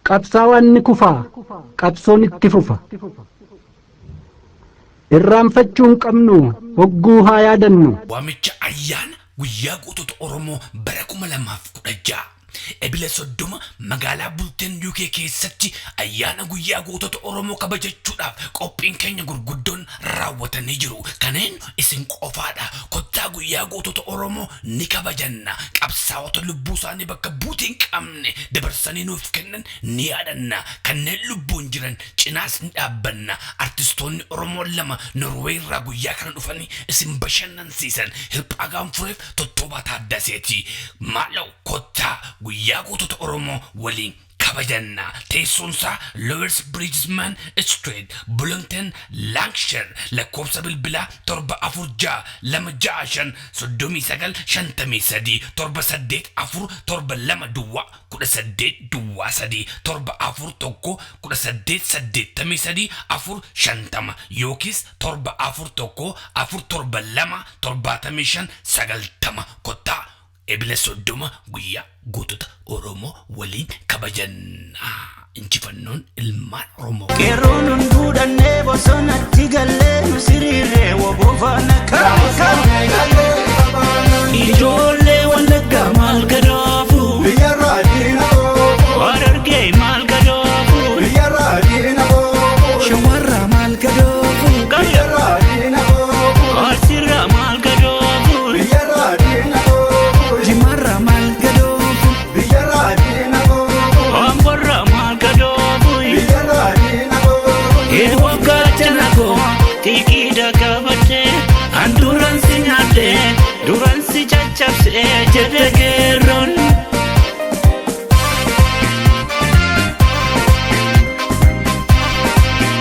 Qabsaawaan ni kufaa, qabsoon itti fufa. Irraanfachuu hin qabnu, hogguu haa yaadannu. Waamicha ayyaana guyyaa gootota Oromoo bara 2016 Ebila 30 magaalaa Bulteen UK keessatti ayyaana guyyaa gootota Oromoo kabajachuudhaaf qophiin keenya gurguddoon raawwatanii jiru. Kaneen isin qofaadha. Kottaa guyyaa gootota Oromoo ni kabajanna. Qabsaa'ota lubbuu isaanii bakka buutii hin qabne dabarsanii nuuf kennan ni yaadanna. Kanneen lubbuun jiran cinaas ni dhaabbanna. Artistoonni Oromoo lama Norway irraa guyyaa kana dhufanii isin bashannansiisan Hirphaa Gaanfureef Tottoobaa Taaddaseeti. Maaloo kottaa guyyaa gootota Oromoo waliin kabajanna. Teessoon isaa Lowers Bridgeman Street, Bullington, Lancashire. Lakkoofsa bilbilaa 746 265 39 53, 784 72 duwwaa 18 duwwaa 3, 741 18 83 4 50 yookiis 741 472 75 90. Kottaa Ebila 30 guyyaa gootota Oromoo waliin kabajannaa. Injifannoon ilmaan Oromoo. Qeerroon hunduu dhannee bosonatti gallee nu siriirree woboo faana kaa'e. Ijoollee Wallaggaa maal gadoofu? Biyyarraa diina oofu. Harargee maal gadoofu? Biyyarraa diina oofu. Shawarraa maal gadoofu? Biyyarraa diina oofu. Arsiirraa maal gadoofu? Biyyarraa diina oofu. Jimarraa maal gadoofu? Biyyarraa diina oofu. Amborraa maal gadoofu? Biyyarraa diina oofu. Eewwan gaachana koo xiiqiidha qabattee an duran si nyaadhe duran si caccabsee jedhe geerroon.